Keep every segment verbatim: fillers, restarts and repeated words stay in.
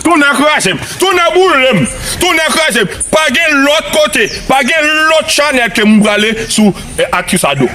Tonnè kraze m, tonnè boule m, tonnè kraze m. Pa gen lòt kote, pa gen lòt chanèl ke m prale sou, eh, aktris Ado.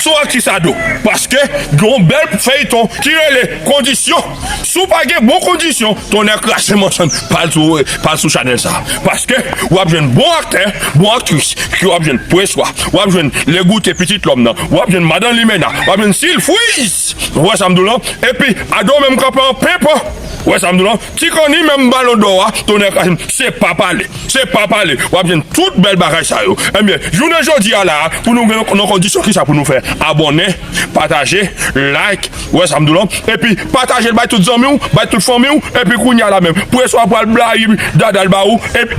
Sou aktris Ado. Paske gen yon bèl feyton ki rele Kondisyon. Si w pa gen bon kondisyon, tonnè kraze m ansanm, pa al sou, pa al sou chanèl sa. Paske w ap jwenn bon aktè, bon aktris, ki w ap jwenn Preswa, w ap jwenn Legoute Pitit Lòm nan, w ap jwenn Madan Limena, w ap jwenn Silfriz. Ou wè sa m di w lan? Epi, Ado menm kanpe an penpan. Ou wè sa m di w lan? Ti Konni menm Balon Dò a, tonnè kraze m, se pa pale. Se pa pale. W ap jwenn tout bèl bagay sa yo. Ebyen, jounen jodi a la, pou nou gen nan kondisyon, kisa pou nou fè? Abòne, pataje, like, ou wè sa m di w lan? Epi, pataje l bay tout zanmi w, bay tout fanmi w, epi kounye a la menm, Preswa pral blayi dada l ba ou, epi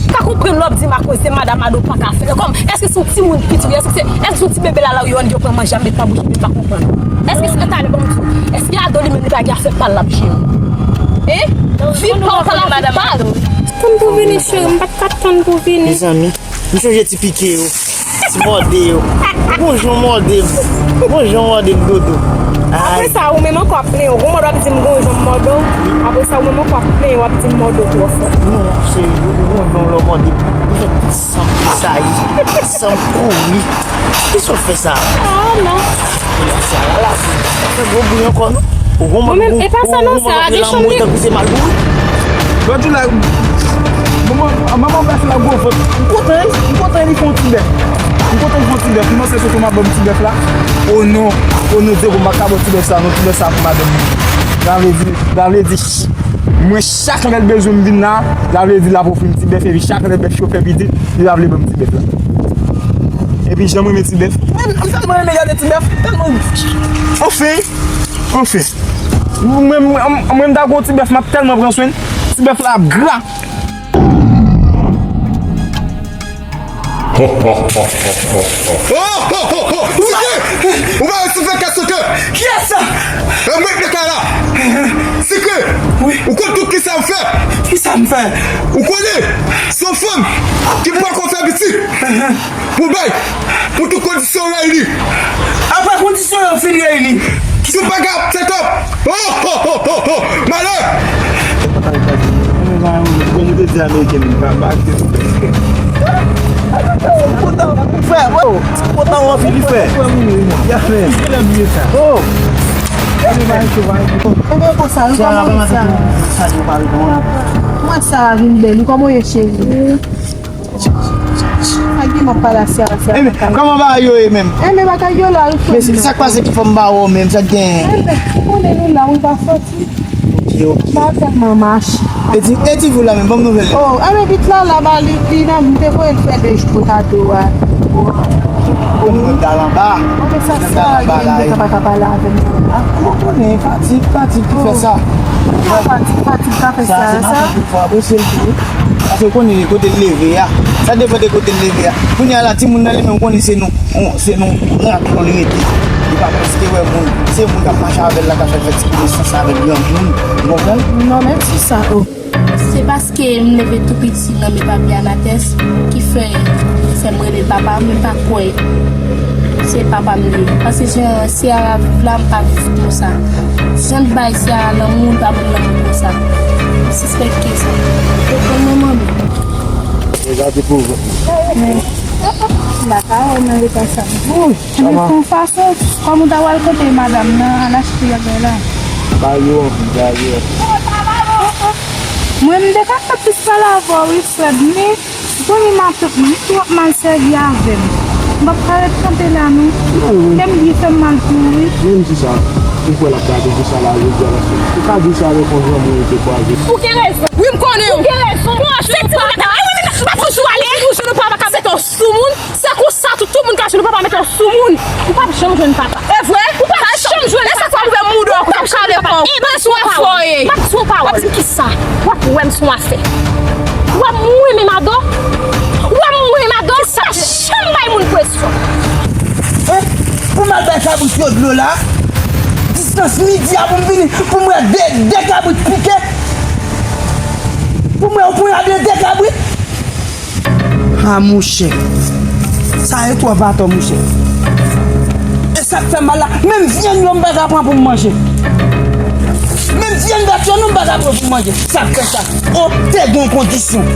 Pa konprann lè w ap di m akoz se madanm Ado pa ka fè. Kòm, èske se yon timoun piti, èske se, èske se yon ti bebe lala yo ann yo pran manje a met nan bouch li, m pa konprann. Èske se talè, ban m di w, èske Ado li menm li pa gen afè pa l l ap jere? Hein? Vi pa w pa lavi pa l. Tann pou vini, cheri, m pa t ka tann pou vini. Mezanmi, m sonje ti pike yo, ti mòde yo. Gon jan w mòde m. Gon jan w mòde m, Dodo. Apre sa, ou menm ankò ap plenyen w. Gon mòd w ap di m gon jan m mòde w. Apre sa, ou menm ankò ap plenyen w, w ap di m mòde w twò fò. Non, cheri, gon jan w mòde m. Ou fè tout san m tresayi, san m kouri. Kisa w fè sa? Oh, non. Sa la, la, fè gwo bri ankò, non. Ou gon mòde, ou gon mòde lanmou tankou se mal bouri. Lòt jou la, manman, manman pase la gwo vant. M kontan, wi. M kontan li fè yon ti bèf. M kontan li fè yon ti bèf. M panse se tonton m ap ban m ti bèf la. O non. O non, Dye, m pa ka ban ti bèf sa, non. Ti bèf sa pou madanm mwen. Sa vle di, sa vle di, mwen chak lè l bezwen m vin la, sa vle di l ap ofri m ti bèf, epi chak lè bèf yo fè pitit, li pa vle ban m ti bèf la. Epi jan m renmen ti bèf. Mwen, m tèlman renmen gade ti bèf. Tèlman. Anfen, anfen. Mwen, mwen, mwen, m ta gon ti bèf, m ap tèlman pran swen l. Ti bèf la ap gra. Ho, ho, ho, ho, ho, ho. Oh, ho, ho, ho. Ou vye! Ou pa resi fè kè sotè. Kiyès sa? E mwen k te ka la. Sikre. Wi. Ou konn tout kisa m fè? Kisa m fè? Ou konnen, se yon fanm ki poko fè pitit. Pou bay, pou tout kondisyon reyini. Apre kondisyon yo fin reyini. Tout bagay ap set up. Oh, oh, oh, oh, oh. Malè! Frè, oh, kontan w anpil, frè. Ya, frè. Oh. Mwen sa, mwen sa vin bèl. Kòman w ye, cheri? Ak ki m ap pale asya, asya. Enben, kòman bagay yo ye menm? Enben, bagay yo la, wi, frè m. Men sa k pase ki fè m ba wè w menm, sa k genyen? Enben, ou konnen nou la, wi, pa soti. Ok, ok. Pa tèlman mache. E ti, e ti vou la menm, ban m nouvèl li. Oh, enben, vit la, la, ba li, li nan, m te voye l fè de jou pou Tado a. Ou konnen mwen t al anba. Mwen sa, sa, li pa ka pale avè m. Ah, ou konnen, fatig, fatig ki fè sa. Fatig, fatig ka fè sa, sa. Fwa, apresye l tou. Paske w konnen kote l leve a. Sa depann de kote l leve a. Kounye a la, timoun nan li menm konnen se nou, se nou rat li rete. Li pa prèske wè moun. Se moun k ap mache avè l la k ap fè ti konesans avèk granmoun. Ou konprann? Non, menm si sa, oh. Se paske m leve tou piti nan men papi Anatès ki fè, fè m rele l papa, men pa kwè. Se papa m li. Paske jan Ciara viv la, m pa viv konsa. Jan l bay Ciara lanmou, l pa ban m lanmou konsa. M sispèk ke sa. Ou konprann mwen, manmi? Regade pou vant. Men, la ka wè nan eta sa. Wouy, men fè yon fason, kòm ou ta pral kote madanm nan, al achte bagay la. Ba yo anpil, ba yo anpil. Mwen, m te ka fè plis pale avè w, wi, frè m, men, Zanmi matant mwen, misye w ap mal sèvi avè m. M p ap ka ret kanpe la, non. Kè m byen fè m mal pou ou, wi. Menm si sa, ou kwè l ap gade pou sa la, jodi a, paske ou ka di sa avèk yon zanmi ou te kwaze. Ou gen rezon. Wi, m konnen w. Ou gen rezon. Bon, se ti bagay. Ay, wi, wi, m ap toujou ale. Ou jwenn papa ka mete w sou moun. Se konsa, tout, tout moun ka jwenn papa mete w sou moun. Ou p ap janm jwenn papa. E vre? Ou p ap janm jwenn papa. E sa fè w ouvè mouda w konsa, w kale kò w. E m ap di w yon pawòl. M ap di w yon pawòl. W ap di m kisa? W ap wè m se yon afè. W ap mwen menm Ado. W ap mwen menm Ado. Sa janm bay moun presyon. Hein? Pou m al bay kabrit yo dlo la? Distans midi a pou m vini, pou m wè de, de kabrit pike? Pou m wè yon ponyade de kabrit? Ha, monchè. Sa e twòp atò, monchè. E sa k fè mal la, menm vyann yo m pa ka pran pou m manje. Menm vyann bèt yo non m pa ka pran pou m manje. Sa k fè sa? O, te gen kondisyon.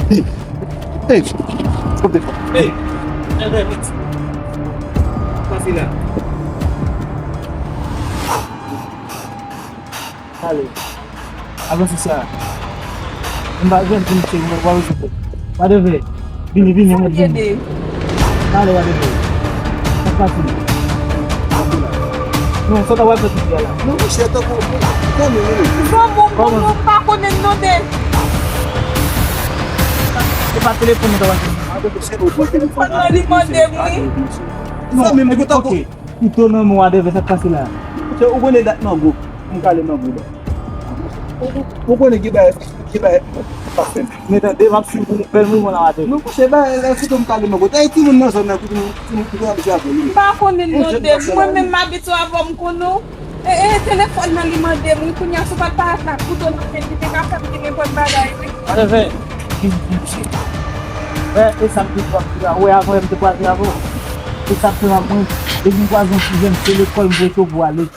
Hey! Hey! Stop the car. Hey! Hey, hey, hey. Pase la. Ale. Avanse sa. M pa jwenn pou m cheri, mwen pa bezwen. Wadeve, vini, vini, mwen vini. Ale, Wadeve. Sa k pase? Non, sa w ta pral fè tout a la. Non, monchè, tankou, tankou, non. Zanmi m, m pa konnen non de. Se pa telefòn mwen ta pral fè. Telefòn nan li mande m, wi. Non, zanmi m, tankou. Kouto nan men w, Wadeve, sa k pase la? Monchè, ou konnen dat mango. M kale mango la. Ou konnen ki bay, ki bay pa fè. Men tande, m ap swiv ou, bèl mouvman la, Wadeve. Non, monchè, bay, lè kouto m kale mango. Ay, timoun nan zòn nan, kouto m, timoun, kouto abitye avè li. M pa konnen non de, mwen menm m abitye avè w, m konnen w. E, e, telefòn nan li mande m, wi, kounye a, si w pa t parèt la, kouto nan men li, te ka fè m gen nenpòt bagay, wi. Wadeve, vin, vin, vin. Wè, e sa m te di w ap di la. Ou wè, avan yè m te kwaze avè w. E sa k fè m ap mwen, depi m kwaze yon ti jèn, se lekòl m prete w pou ale.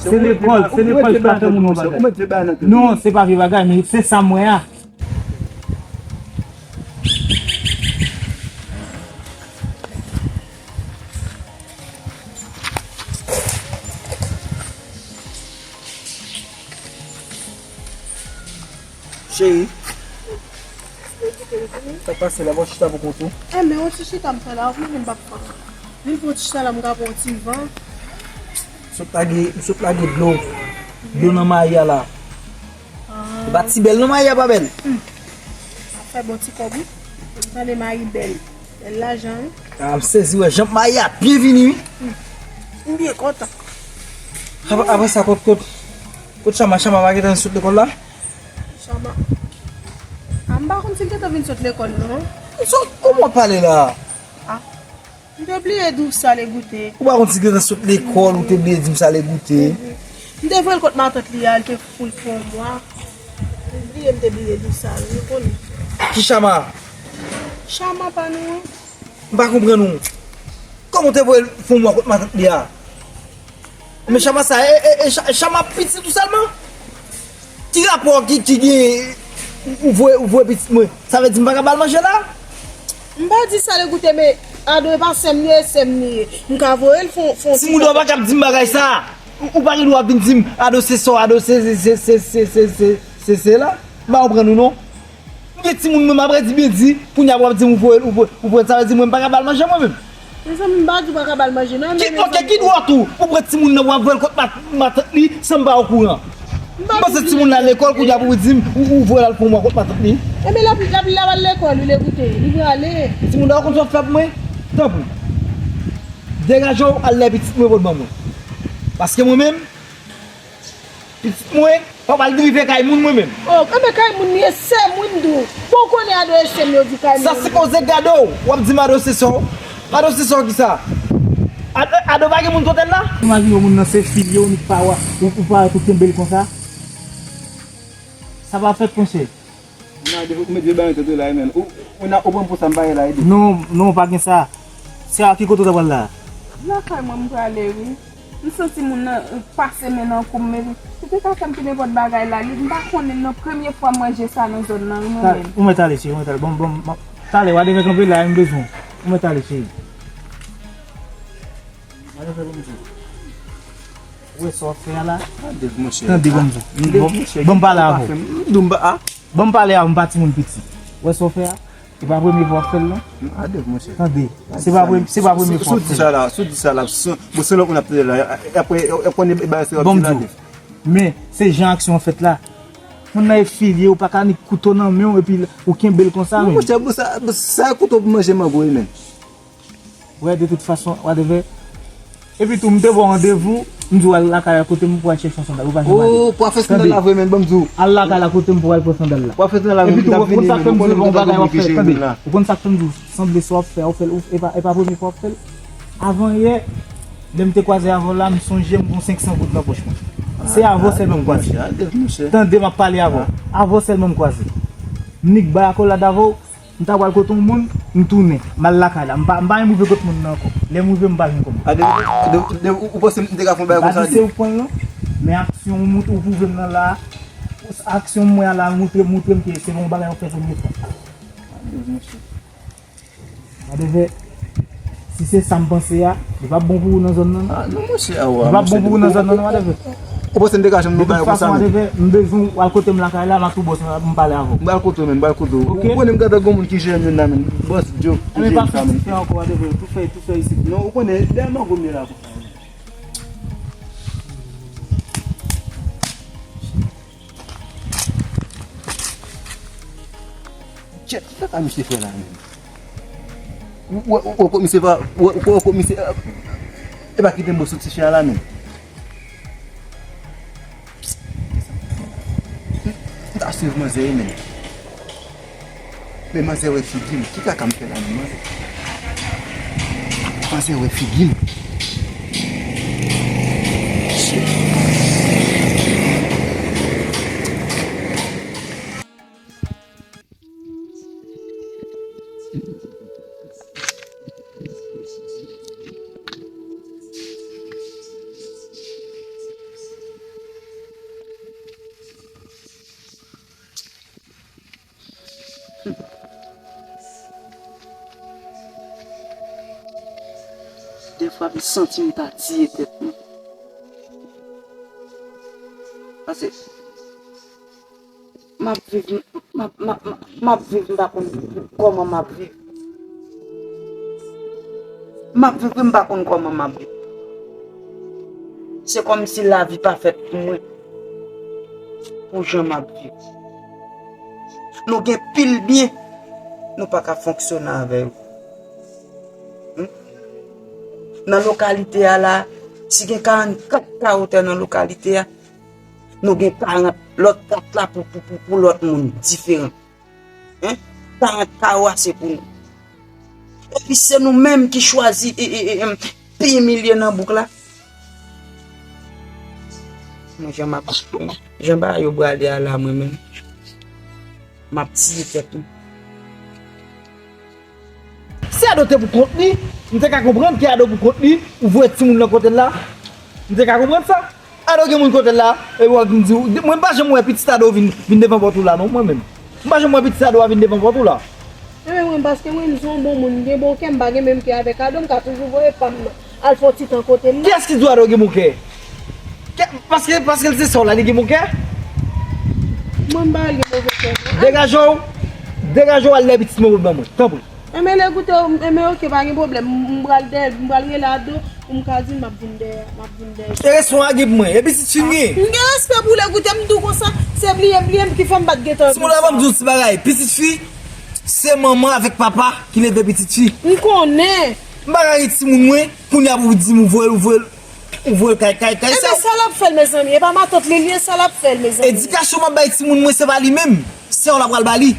Se lekòl, se lekòl ki pa fè moun yon bagay. Non, se pa vye bagay, men se sa m wè a. Cheri. Sa k pase la, w ap chita pou kont ou? Enben, yon ti chita m fè la, ou konnen m p ap fè. Vin fè yon ti chita la, m ka pran yon ti van. M sot lage, m sot lage dlo. Dlo nan mayi a la. Ah. E pa ti bèl non, mayi a pa bèl. Hmm. Sa fè bon ti kòb, wi. Tande mayi bèl. Bèl lajan, wi. Ah, m sezi, wè, jan mayi a byen vini, wi. Hmm. M byen kontan. Apre, apre sa, kot, kot, kot Chama, Chama pa gentan sot lekòl la? Chama. Ah, m pa konn si l gentan vin sot lekòl, non. Sot, kòman w pale la? Ah. M te bliye di w sa l goute. Ou pa konn si l gentan sot lekòl, ou te bliye di m sa l goute. Mhm. M te voye l kot matant li a, l te fou l pou yon mwa. M bliye, m te bliye di w sa, wi, ou konnen. Ki Chama? Chama pa nou an. M pa konprann ou. Kòman w te voye l fè yon mwa kot matant li a? Men Chama sa, e, e, e, Cha-, Chama pitit ou sèlman? Ki rapò ki, ki gen, ou voye, ou voye pitit mwen? Sa vle di m pa ka ba l manje la? M pa di sa l goute, men Ado e pa sè m li ye, e sè m li ye. M ka voye l fè, fè yon ti mouda w pa kab di m bagay sa. Ou, ou pa gen dwa vin di m Ado se sè w, Ado se, se, se la. M pa konprann ou non. M gen timoun mwen, m ap redi byen di, kounye a w ap di m ou voye l, ou voye, ou voye l, sa vle di mwen m pa ka ba l manje mwen menm. Mezanmi, m pa di w pa ka ba l manje, non. Ki, ok, ki dwòt ou pou pran timoun nan pou ap voye l kot mat-, matant li san m pa okouran? M panse timoun nan lekòl, kounye a pou w di m ou, ou voye l al fè yon mwa kot matant li. Ebyen, l ap, l ap, l ap al lekòl, wi, l ekoute, li prale. Timoun nan konn sa w ap fè pou mwen? Tanpri. Degaje w, al lè pitit mwen pou l ban mwen. Paske mwen menm, pitit mwen, pa pral rive kay moun mwen menm. Oh, enben kay moun li ye, sè m wi m di w. Bon, w konnen ado e sè m yo di kay moun. Sa sipoze gade w, w ap di m ado se sè w. Ado se sè w kisa? Ado, ado pa gen moun kote l la? Imajine w moun nan se fi l ye, ou nik pa wè, ou, ou parèt ou kenbe l konsa. Sa pa fèt, monchè. Ou met vye bagay tèt ou la, men. Ou, ou na, ou pran pou sa m pa ye la, ede. Non, non, pa gen sa. Se a ki kote w ta pral la? Lakay mwen m prale, wi. M santi moun nan, euh, pase men nan kou m, men li te ka fè m ki nenpòt bagay la. Li, m pa konnen, nan premye fwa m manje sa nan zòn nan, wi, mwen menm. Ou mèt ale, cheri, ou mèt ale. Bon, bon, bon. Talè, w a devè kanpe la, m bezwen w. Ou mèt ale, cheri. Ou wè sa w ap fè a la? Tande, monchè. Tande, ban m di w. Ban m pale avè w. Ban m pale avè w, m pa timoun piti. Ou wè sa w fè a? Se pa premye fwa w ap fè l, non? Tande, monchè. Tande, se pa premye, se pa premye fwa w ap fè l. Sou di sa la, sou di sa la, bon, se lòt moun ap tande la. Apre, apre, apre, e bagay se bon, m di w. Men, se jan aksyon an fèt la. Moun nan e fi l ye, ou pa ka ni kouto nan men w, epi ou kenbe l konsa, men. Monchè, bon, sa, bon, sa kouto pou manje mango, wi, men. Wè, de tout fason, whatever. Epi tou, m te ba w randevou, m di w al lakay la kote m pou al chèche yon sandal. Ou pa janm ale. Oh, pwofesyonèl la vre, men, ban m di w. Al lakay la kote m pou al pran sandal la. Pwofesyonèl la vre, men, m t ap vini, men, ou konnen m t ap vini ki jere m la. Ou konn sa k fè m di w, sanble sa w ap fè a, ou fè l, ou, e pa, e pa premye fwa w ap fè l. Avan yè, lè m te kwaze avè w la, m sonje m gon senk san goud nan pòch mwen. Se avè w sèlman m kwaze. Tande, m ap pale avè w. Avè w sèlman m kwaze. M nik bay akolad avè w. M ta pral kote yon moun, m tounen, m al lakay la. M pa, m pa menm rive kot moun nan ankò. Lè m rive, m pa jwenn kòb. A, de, de, de, ou, ou panse m te ka fè yon bagay konsa? M pa di se ou k pran l, non. Men aksyon w montre, ou pwouve m nan la. Aksyon m wè a la, montre, montre m ke se pa yon bagay w ap fè premye fwa. Gade vè. Si se sa m panse a, li p ap bon pou ou nan zòn nan, non. Ah, non, monchè, ah, ouais, li p ap bon pou ou nan zòn nan, non, gade vè. Ou panse m te ka janm nan bagay konsa, men? De tout fason, whatever, m bezwen w al kote m lakay la, m ak tou bòs mwen, m pale avè w. M pral kote w, men, m pral kote w. Ok? Ou konnen m gentan gon moun ki jere m youn nan, men. Bòs Joe ki jere m sa, men. Ebyen, pa fè ti fè ankò, whatever. Tou fè, tou fè isit. Non, ou konnen, dèyè mango m ye la, konsa. Tchè, sa ka misye fè la, menm? Ou, ou, ou, ou, misye pa, ou, ou, ou, misye, e pa kite m bò sou ti chen an la, menm. M ta swiv manzè, menm. Men manzè wè figi m. Ki kaka m fè la menm, manzè? Manzè wè figi m. Shit. Defwa, m santi m ta tiye tèt mwen. Paske m ap viv, m ap, m ap, m ap, m ap viv, m pa konn kòman m ap viv. M ap viv, wi, m pa konn kòman m ap viv. Se kòmsi lavi pa fèt pou mwen, pou jan m ap viv. Nou gen pil byen, nou pa ka fonksyone avè yo. Hmm? Nan lokalite a la, si gen karannkat kawo tè nan lokalite a, nou gen karant lòt kat la pou, pou, pou, pou lòt moun diferan. Hein? Karant kawo a se pou nou. Epi se nou menm ki chwazi e, e, e, em, pi imilye nan bouk la. Mwen jan m ap, jan bagay yo prale a la, mwen menm, m ap tiye tèt mwen. Si Ado te pou kont li, m te ka konprann ke Ado pou kont li, ou voye timoun nan kote l la. M te ka konprann sa. Ado gen moun kote l la, epi w ap vin di w, mwen m pa janm wè pitit Ado vin, vin devan pòt ou la non, mwen menm. M pa janm wè pitit Ado a vin devan pòt ou la. Enben mwen, paske mwen, m se yon bon moun, m gen bon kè, m pa gen menm kè avèk Ado, m ka toujou voye pa m al fè yon ti tan kote l la. Kiyès ki di w Ado gen bon kè? Kè, paske, paske l se sè w la, li gen bon kè? Mwen, m pa wè l gen move kè, non. Degaje w, degaje w al lè pitit mwen pou l ban mwen, tanpri. Enben, Legoute, enben, oke, pa gen pwoblèm. M, m pral dèyè, m pral rele Ado, pou m ka di l m ap vin dèyè, m ap vin dèyè. E respè w gen pou mwen, e pitit fi m ye. M gen respè pou Legoute, m di w konsa, se bliye m, bliye m ki fè m pa t gentan. Timoun, ban m di w ti bagay, pitit fi, se manman avèk papa ki leve pitit fi. M konnen. M pa ka gen timoun mwen, kounye a pou w di m ou voye l, ou voye l. Ou voye l kay, kay, kay sè w. Ebyen, sa l ap fè l, mezanmi. E pa matant li, li ye, sa l ap fè l, mezanmi. Edikasyon m ap bay timoun mwen, se pa li menm. Sè w la pral ba li.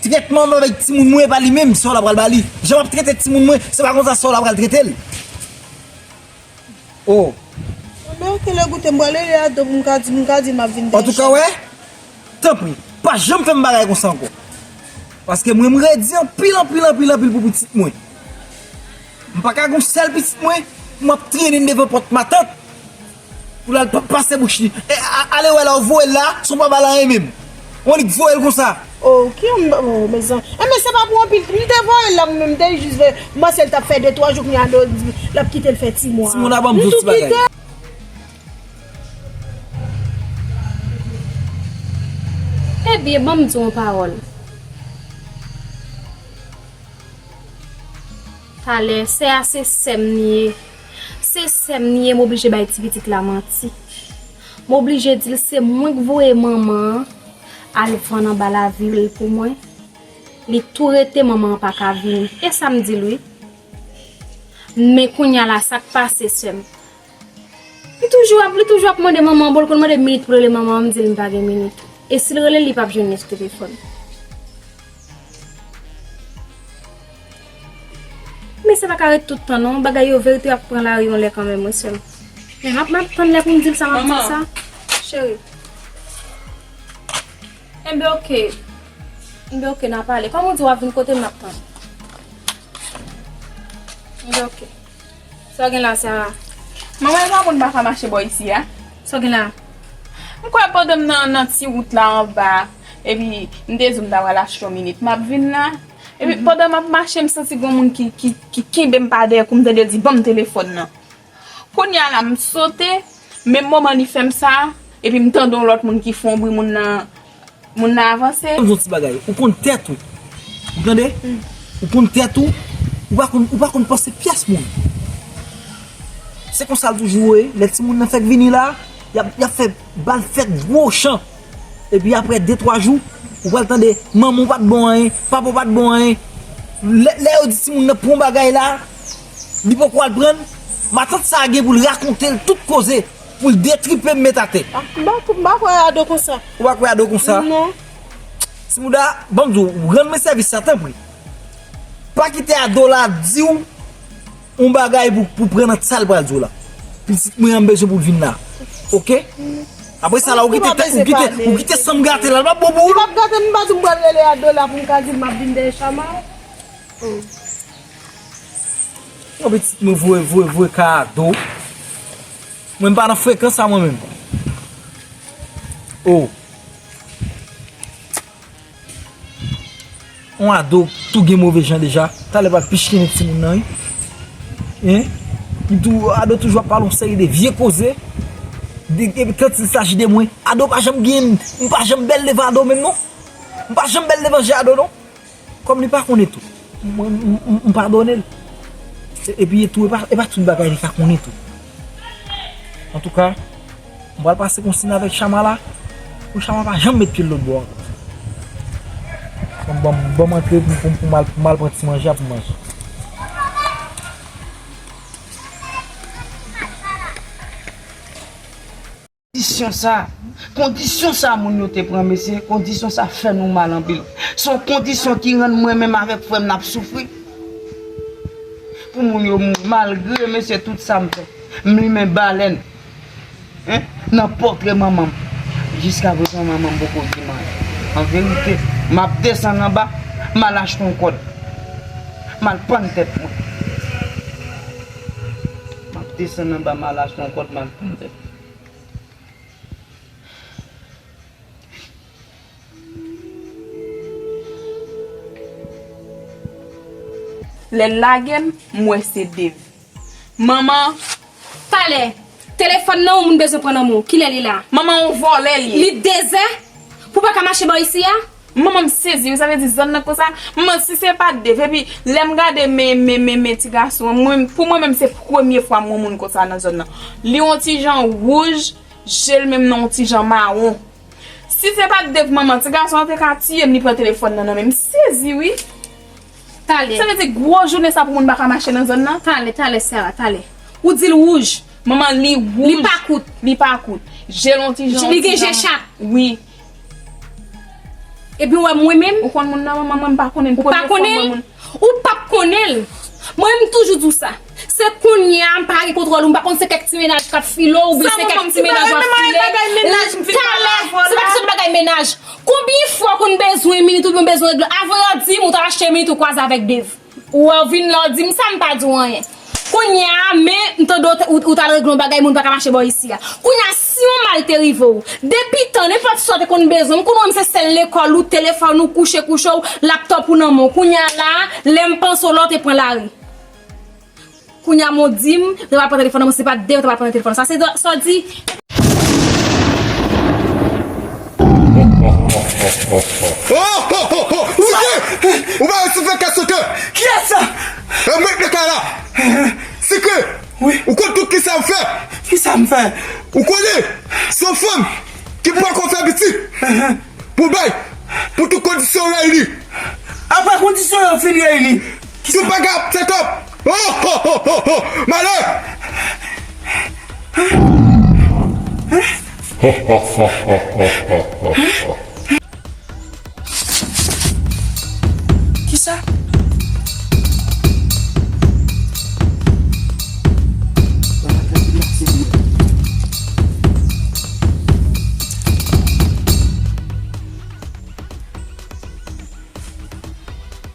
Tretman m ap bay timoun mwen, e pa li menm. Sè w la pral ba li. Jan m ap trete timoun mwen, se pa konsa sè w la pral trete l. Oh. Enben, oke, Legoute, m pral rele Ado pou m ka di, m ka di l m ap vin dèyè. Antouka, wè, tanpri, pa janm fè m bagay konsa ankò. Paske mwen, m redi anpil, anpil, anpil, anpil pou pitit mwen. M pa ka gon sèl pitit mwen, m ap trennen l devan pòt matant. Pou l al pa-, pase bouch li. E, a-, ale wè la, ou voye l la, se yon pa ba l anyen menm. Ou annik voye l konsa. Oh, ki yon, oh, mezanmi. Enben, se pa pou anpil, m te voye l la, mwen menm, m te jis vle, m panse l t ap fè de, twa jou, kounye a, Ado di l ap kite l fè ti mwa. Timoun, ban m di w ti bagay. Ebyen, ban m di w yon pawòl. Talè, sè a se sè m li ye. Se sè m li ye, m oblije bay ti pitit la manti. M oblije di l se mwen k voye manman an al vann anba lavil pou mwen. Li tou rete, manman an pa ka vini. E sa m di l, wi. Men kounye a la, sa k pase, sè m? Li toujou ap, li toujou ap mande manman an, bon, l konn mande minit pou l rele manman an, m di l m pa gen minit. E si l rele l, li p ap jwenn li sou telefòn. Men sa pa ka ret tout tan, non. Bagay yo, verite ap pran lari yon lè kanmenm, wi, sè m. Men m ap, m ap tann lè pou m di l sa, m ap di l sa. Manman. Cheri. Enben, oke. Enben, oke, n a pale. Kòman w di w ap vin kote m, n ap tann? Enben, oke. Sa w gen la, Sara? Manman, e pa moun pa ka mache bò isi a. Sa w gen la? M kwè pandan m nan, nan ti wout la anba, epi m te di w m ta pral achte yon minit, m ap vin la. Epi pandan m ap mache, m santi gon moun ki, ki, ki kenbe m pa dèyè kou, m tande l di, "Ban m telefòn nan." Kounye a la, m sote, menm moman li fè m sa, epi m tande yon lòt moun ki fè yon bri, moun nan, moun nan avanse. Ban m di w ti bagay, ou konn tèt ou. Ou tande? Ou konn tèt ou, ou pa konn, ou pa konn panse pyès moun. Se konsa l toujou ye, lè timoun nan fèk vini la, y ap, y ap fè bal fèt gwo chan. Epi apre de, twa jou, ou pral tande, manman w pa t bon anyen, papa w pa t bon anyen. Lè, lè yo di timoun nan pran bagay la, li poko al pran, matant sa a gen pou l rakonte l tout koze, pou l detripe m met atè. Ah, m pa, m pa kwè Ado konsa. Ou pa kwè Ado konsa? Non. Ti mouda, ban m di w, rann mwen sèvis sa, tanpri. Pa kite Ado la di w yon bagay pou, pou pran nan sa l pral di w la. Pitit mwen an bezwen pou l vin la. Oke? Apre sa la, ou kite, ou kite, ou kite san m gate la, l p ap bon pou ou. Li p ap gate m, m pa di m pral rele Ado la pou m ka di l m ap vin dèyè Chama. Oh. Yon pitit mwen voye, voye, voye kay Ado. Mwen m pa nan frekans sa mwen menm. Oh. Yon Ado tou gen move jan deja. Talè pral pichkennen timoun nan, wi. Hein? Li tou, Ado toujou ap pale yon seri de vye koze. De, de, quand il s'agit de mwen, Ado pa janm gen, m pa janm bèl devan Ado menm non. M pa janm bèl devan je Ado non. Kòm li pa konnen tou, m, m, m, m padone l. E, epi tou, e pa, e pa tout bagay li ka konnen tou. Antouka, m pral pase konsiy avèk Chama la, pou Chama pa janm met pye l lòt bò ankò. Ban m, ban m, ban m antre pou, pou, pou m al, pou m al pran ti manje a pou m manje. Kondisyon sa, kondisyon sa moun yo te pran, mesye, kondisyon sa fè nou mal anpil. Se yon kondisyon ki rann mwen menm avèk frè m n ap soufri. Pou moun yo mouri, malgre, mesye, tout sa m fè, m limen balèn, hein, nan pòtrè manman m. Jiskaprezan, manman m poko di m anyen. An verite, m ap desann anba, m al achte yon kòd. M al pann tèt mwen. M ap desann anba, m al achte yon kòd, m al pann tèt mwen. Lè l lage m, m wè se Dave. Manman, talè, telefòn nan yon moun bezwen pran nan men w. Kilè li la? Manman, yon vòlè li ye. Li dezè? Pou pa ka mache bò isi a? Manman m sezi, wi, sa vle di zòn nan konsa. Manman, si se pa Dave, epi lè m gade men, men, men, men ti gason an, mwen, pou mwen menm, se premye fwa m wè yon moun konsa nan zòn nan. Li yon ti jan wouj, je l menm nan yon ti jan mawon. Si se pa t Dave, manman, ti gason an te ka tiye m, li pran telefòn nan nan men m. M sezi, wi. Talè. Sa vle di gwo jounen sa pou moun pa ka mache nan zòn nan? Talè, talè, Sarah, talè. Ou di l wouj. Manman, li wouj. Li pa kout. Li pa kout. Je l yon ti jan, li gen je chat. Wi. Epi w wè mwen menm? Ou konn moun nan, manman, mwen m pa konnen l. Ou pa konnen l? Ou p ap konnen l. Mwen, m toujou di w sa. Se kounye a, m pa gen kontwòl ou, m pa konn se kèk ti mennaj k ap file w, oubyen se kèk ti mennaj w ap file. Talè, se pa kesyon de bagay mennaj. Konbyen fwa w konn bezwen minit oubyen w bezwen regle? Avan yo di m, ou t al achte minit ou kwaze avèk Dave. Ou wè, w vin la, w di m sa, m pa di w anyen. Kounye a, men, m tande w t-, ou, ou t al regle yon bagay, moun pa ka mache bò isi a. Kounye a, si yon mal te rive w, depi tan, nenpòt sa w te konn bezwen, m konn wè m se sèl lekòl ou, telefòn ou, kouche, kouche w, laptòp ou nan men w. Kounye a la, lè m panse w la, w te pran lari. Kounye a, men w di m, w te pral pran telefòn nan men w, se pa Dave w te pral pran nan telefòn nan. Sa se sa w di? Oh, oh, oh, oh! Sikè! Ou pa resi fè kè sote! Kiyès sa? Mwen mete kay la! Sikè! Wi. Ou konn tout kisa m fè? Kisa m fè? Ou konnen, se yon fanm ki poko fè pitit pou bay, pou tout kondisyon reyini. Apa kondisyon yo fin reyini? Tout bagay ap set up. Oh, oh, oh, oh, oh. Malè! Kisa?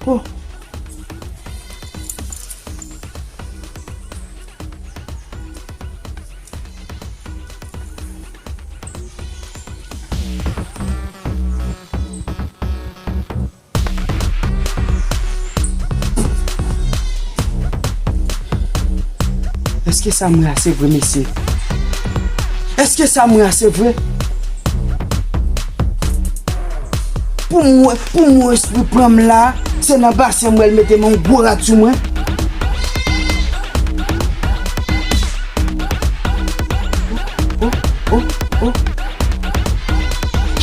Oh. Èske sa m wè a se vre, mesye? Èske sa m wè a se vre? Pou m wè, pou m wè espri pran m la, se nan basen m wè l mete men yon gwo rad sou mwen. Oh, oh, oh, oh.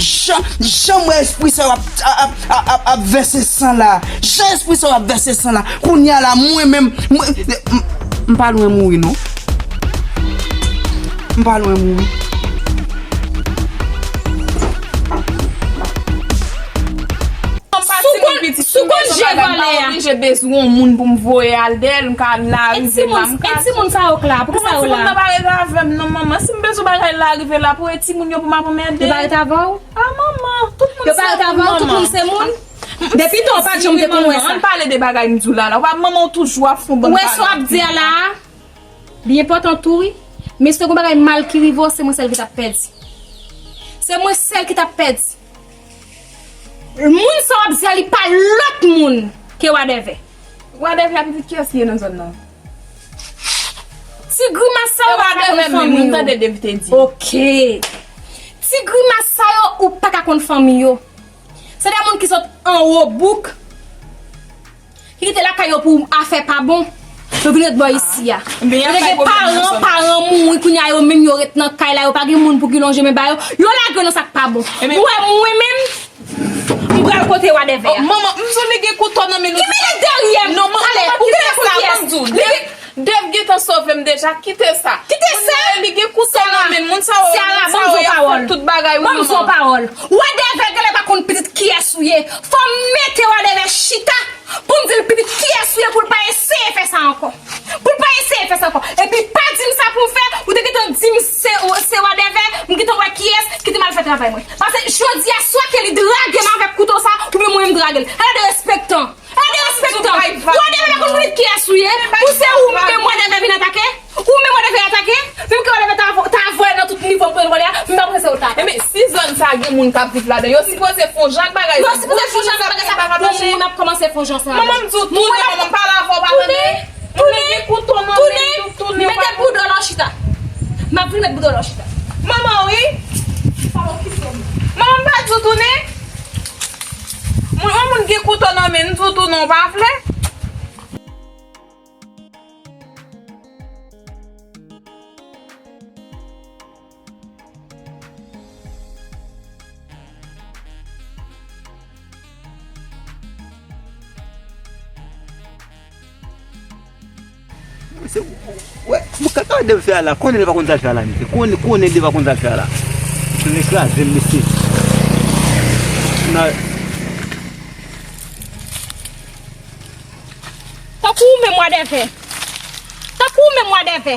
Jan, jan m wè espri sa yo ap, ap, ap, ap, ap vèse san la. Jan espri sa yo ap vèse san la. Kounye a la, mwen menm, mwen, m, m pa lwen mouri, non. M pa lwen mouri. Sou kont, sou kont je vòlè a. Oblije bezwen yon moun pou m voye al dèyè l, m ka al lari vin la, m ka. E timoun sa yo k la, poukisa yo la? Manman, timoun nan pa rete avè m non, manman. Si m bezwen bagay la rive la, pou e timoun yo pou m ap anmède. Yo pa rete avè w? A, manman, tout moun se moun, manman. Yo pa rete avè w, tout moun se moun? Depi tan w pa t janm te konn wè sa. Ann pale de bagay m di w la, la. Ou pa manman w toujou ap fè yon bann bagay. Ou wè sa w ap di a la a? Li enpòtan tou, wi. Men si te gon bagay mal ki rive w, se mwen sèl ki t ap pèdi. Se mwen sèl ki t ap pèdi. Moun sa w ap di a, li pa lòt moun ke Wadèvè. Wadèvè a pitit kiyès li ye nan zòn nan? Ti grimas sa yo pa ka konn fanmi yo. Wadèvè menm, m tande Dave te di. Oke. Ti grimas sa yo, ou pa ka konn fanmi yo. Se de moun ki sot anwo bouk. Ki kite lakay yo pou afè pa bon. Yo vin ret bò isi a. Yo te gen paran, paran mouri, kounye a yo menm yo ret nan kay la, yo pa gen moun pou ki lonje men ba yo. Yo lage yo nan sa k pa bon. Ou wè mwen menm, m pral kote Wadèvè a. Manman, m di w li gen kouto nan men l. Ki mennen dèyè m? Non, manman, kite sa, m di w. Dave gentan sove m deja, kite sa. Kite sa? Li gen kouto nan men l. Moun sa yo, moun sa yo, y ap fè tout bagay, wi, manman. Ban m di w yon pawòl. Wadèvè genlè pa konn pitit kiyès ou ye. Fò m mete Wadèvè chita pou m di l pitit kiyès ou ye pou l pa eseye fè sa ankò. Pou l pa eseye fè sa ankò. Epi pa di m sa pou m fè, ou te gentan di m se, se Wadèvè, m gentan wè kiyès, kite m al fè travay mwen. Paske jodi a swa ke li drage m avèk kouto sa, oubyen mwen menm drage l. Ala derespektan! Ala derespektan! Wadèvè pa konn pitit kiyès ou ye, pou se ou menm Wadèvè vin atake? Ou menm Wadèvè atake? Menm ke Wadèvè ta vo-, ta voye nan tout nivo m pou l vole a, m pa panse w ta atake. Ebyen, si zòn sa gen moun k ap viv ladan, yo sipoze fè yon jan ak bagay sa. Yo sipoze fè yon jan ak bagay sa. Pou moun ap kòmanse fè yon jan sa. Manman, m di w tounen, manman, m pale avè w, pa tande? Tounen, tounen, mete boudò la w chita. M ap vin met boudò la w chita. Manman, wi. Manman, m pa di w tounen. Gen kouto nan men n, toutou non, w pa vle? Mesye, wè, mwen kaka de fè a la, konnen li pa konn sa l fè a la, mesye. Konnen, konnen li pa konn sa l fè a la. Mesye, kraze m, mesye. Nan. Tankou ou menm, Wadèvè. Tankou ou menm, Wadèvè.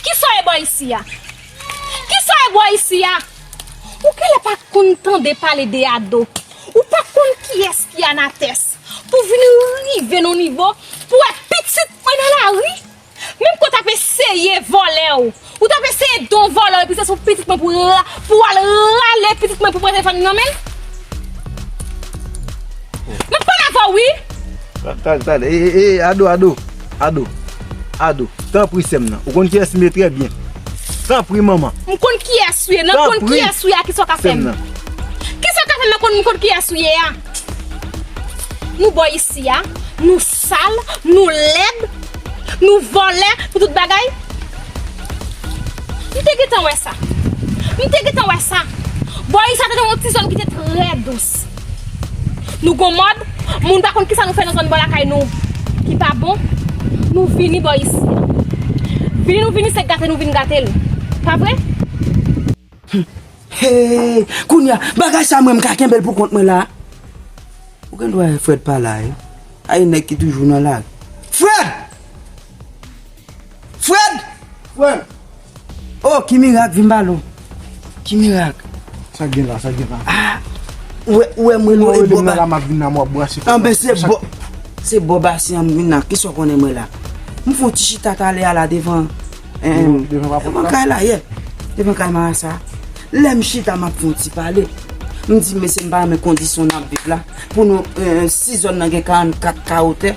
Kisa w ye bò isi a? Kisa w ye bò isi a? Ou genlè pa konn tande pale de Ado. Ou pa konn kiyès ki Anatès. Pou vin rive nan nivo, pou wè pitit mwen nan lari. Menm ke w t ap eseye vòlè w, ou t ap eseye don vòlè w, epi se sou pitit mwen pou ra-, pou w al rale pitit mwen pou pran telefòn nan men l. M ap pale avè w, wi. Talè, talè, talè. E, e, e, Ado, Ado, Ado, Ado. Tanpri, sè m nan. Ou konn kiyès m ye trè byen. Tanpri, manman. M konn kiyès ou ye, nan konn kiyès ou ye a, kisa w ka fè m? Kisa w ka fè m nan konn, m konn kiyès ou ye a? Nou bò isi a, nou sal, nou lèd, nou vòlè, nou tout bagay. M te gentan wè sa. M te gentan wè sa. Bò isi a te yon ti zòn ki te trè dous. Nou gon mòd, moun pa konn kisa nou fè nan zòn bò lakay nou ki pa bon. Nou vini bò isi a. Vini nou vini, se gate nou vin gate l. Pa vre? Hey, kounye a, bagay sa mwen m ka kenbe l pou kont mwen la. Ou gen dwa wè Fred pa la, wi. Ay, nèg ki toujou nan lari. Fred! Fred! Fred! Oh, ki mirak vin ba lo. Ki mirak? Sa gen la, sa gen la. Ah, ou wè, ou wè mwen lo e bò ba. La m ap vin la, m ap brase. Anben, se bò, se bò basen an m vin la. Kisa w konnen mwen la? M fè yon ti chita talè a la devan, eh, devan kay la, yeah. Devan kay marasa. Lè m chita, m ap fè yon ti pale. M di, mesye, m pa renmen kondisyon n ap viv la. Pou nou, eh, si zòn nan gen karannkat ka wotè,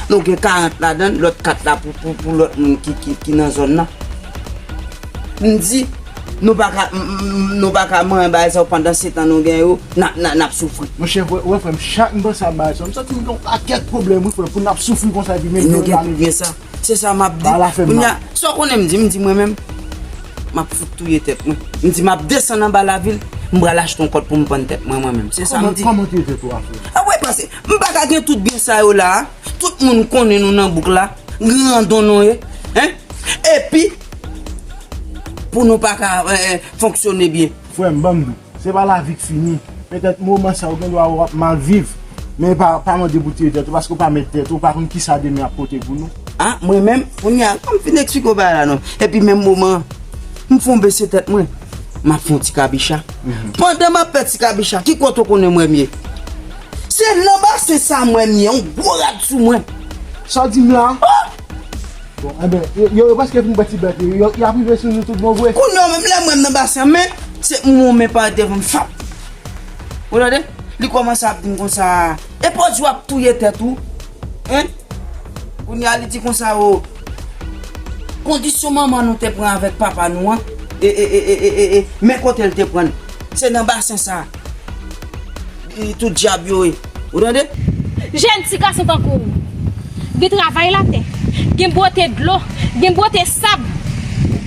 nou gen karant ladan l, lòt kat la pou, pou, pou lòt moun ki, ki, ki nan zòn nan. M di, nou pa ka, m, m, m, nou pa ka manyen bagay sa yo pandan se tan nou gen yo, n ap, n ap, n ap soufri. Monchè, wè, wè, frè m, chak m panse a bagay sa yo, m santi m gen yon pakèt pwoblèm, wi, frè m, pou n ap soufri konsa, epi menm nou gen tout byen sa. Se sa m ap di. Kounye a, sa w konnen m di, m di mwen menm, m ap fout touye tèt mwen. M di m ap desann anba lavil, m pral achte yon kòd pou m pann tèt mwen, mwen menm. Se sa m di. Kòman, kòman touye tèt ou a, frè? A wè, paske m pa ka gen tout byen sa yo la a. Tout moun konnen nou nan bouk la, grandon nou ye, en? Epi, pou nou pa ka, eh, eh, fonksyone byen. Frè m, ban m di w, se pa lavi k fini. Petèt moman sa yo gen dwa w ap mal viv, men pa, pa mande pou touye tèt ou, paske w pa mèt tèt ou, w pa konn kisa demen ap pote pou nou. A, mwen menm, kounye a, ban m fin eksplike w bagay la non. Epi menm moman an, m fè yon bese tèt mwen, m ap fè yon ti kabicha. Mhm. Pandan m ap fè ti kabicha, ki kote w konnen mwen m ye? Se nan basen sa mwen m ye, yon gwo rad sou mwen. Sa w di m la? Oh! Bon, enben, yo, yo, yo prèske fin bwè ti bèt yo. Yo, y ap rive sou nou tout bon vre. Kounye a menm lè mwen m nan basen an, men se m wè yon men parèt devan m, fap! Ou tande? Li kòmanse ap di m konsa, e pa w di w ap touye tèt ou? Hein? Kounye a li di konsa, o, kondisyon manman nou te pran avèk papa nou an, e, e, men kote l te pran l. Se nan basen sa. E tout dyab yo ye. Ou tande? Jèn ti gason tankou w, gen travay latè, gen bwote dlo, gen bwote sab.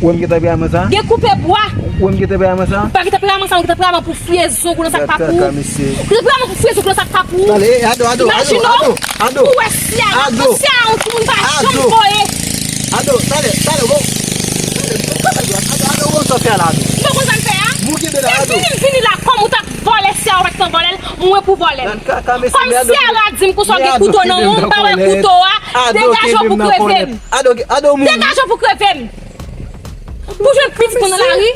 Ou wè m gentan peye amand sa? Gen koupe bwa. Ou wè m gentan peye amand sa? Ou pa gentan peye amand sa, ou gentan peye amand pou fouye zong ou nan sak pa pou ou. Ou gentan peye amand pou fouye zong ou nan sak pa pou ou. Talè, e, Ado, Ado, Ado, Ado, Ado. Ou wè si a, si a yon moun pa janm voye. Ado, talè, talè, bon. Ado, Ado, bon, sa fè la, Ado. Ou pa konn sa m fè a? Ou gentan la, Ado. Se vini m vini la kòm ou t ap vòlè, si a ou pa t konn vòlè l, mwen pou vòlè l. Kòm si a la di m konsa w gen kouto nan men w, m pa wè kouto a, degaje w pou kreve m. Ado, Ado, moun. Degaje w pou kreve m. Pou jwenn pitit mwen nan lari,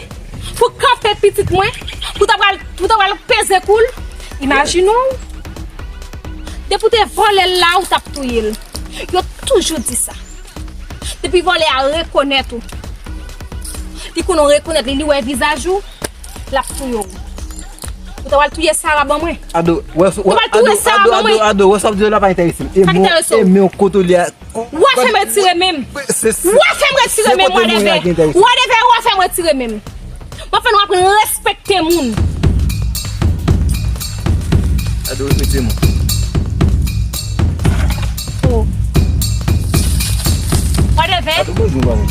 pou kanpe pitit mwen, pou ta pral, pou ta pral peze kou l. Imajine w. Depi w te vòlè l la, ou t ap touye l. Yo toujou di sa. Depi vòlè a rekonèt ou, li konnen w rekonèt li, li wè vizaj ou, l ap touye w. Ou ta pral touye Sara ban mwen. Ado, wè, wè, Ado, Ado, Ado, Ado, wè sa w ap di yo la pa enterese m. E men w kote w li a. Ou a fè m retire men m. Ou a fè m retire men m, Wadèvè. Wadèvè, ou a fè m retire men m. M ap fè nou aprann respekte moun. Ado, retire men w. Whatever. Ado, mwen di w bagay.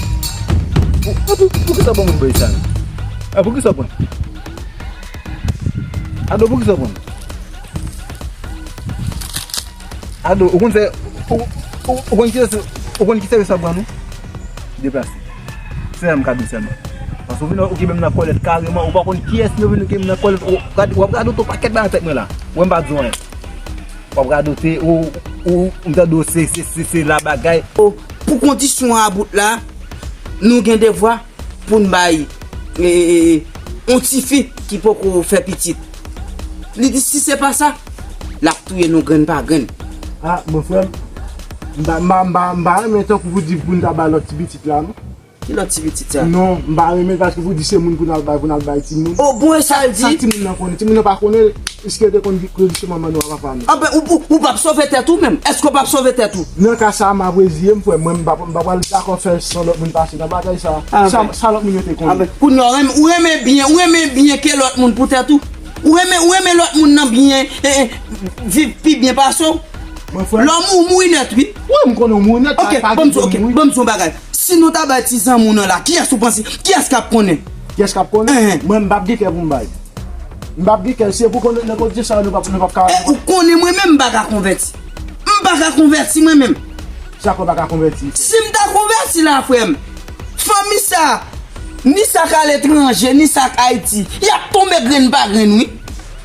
Pou, pou, pou, poukisa w ban moun bagay sa menm? A, poukisa w pran? Ado, poukisa w pran? Ado, ou konn fè, ou, ou, ou konn ki sèvis, ou konn ki sèvis w ap rann ou? Deplase. Se sa m ka di w sèlman. Paske ou vin, ou kenbe m nan kòlèt kareman, ou pa konn kiyès yo vin kenbe m nan kòlèt, ou gad, w ap radote yon pakèt bagay nan tèt mwen la. Ou wè m pa di w anyen. W ap radote, ou, ou, m tande w se, se, se, se la bagay. O, pou kondisyon an about la, nou gen devwa pou n bay, e, e, e, yon tifi ki poko fè pitit. Li di si se pa sa, l ap touye nou grenn pa grenn. A, bon, frè m, m pa, m pa, m pa, m pa renmen tankou pou di pou n ta bay lòt ti pitit la, non. Ki lòt ti pitit sa? Non, m pa renmen paske pou di se moun pou n al bay, pou n al bay timoun. O, bon, e sa l di? Sa timoun nan konnen? Timoun nan pa konnen, èske te konn kondisyon manman nou a papa nou? Anben, ou, ou, ou p ap sove tèt ou menm? Èske w p ap sove tèt ou? Nan ka sa a, m ap reziye m, frè m. Mwen, m pa, m pa pral dakò fè san lòt moun pase nan bagay sa a. Sa, sa lòt moun yo te konnen. Anben, kounye a, ou renmen, ou renmen byen, ou renmen byen ke lòt moun pou tèt ou? Ou renmen, ou renmen lòt moun nan byen, e, e, viv pi byen pase w? Mwen, frè m. Lè w mouri, ou mouri nèt, wi. Wi, m konnen w mouri nèt. Ok, pa, pa ban m gen di, ok, moun mouri. Ban m di yon bagay. Si nou ta bay ti zanmi w nan la, kiyès ou panse, kiyès k ap konnen? Kiyès k ap konnen? Enhen. Mwen, m p ap gen kè pou m bay. M p ap gen kè, se pou konnen nan kondisyon sa yo, nou p ap, nou p ap ka. E ou konnen mwen menm m pa ka konvèti. M pa ka konvèti mwen menm. Sa k fè w pa ka konvèti? Si m ta konvèti la, frè m, fanmi sa, ni sa k aletranje, ni sa k Ayiti, y ap tonbe grenn pa grenn, wi.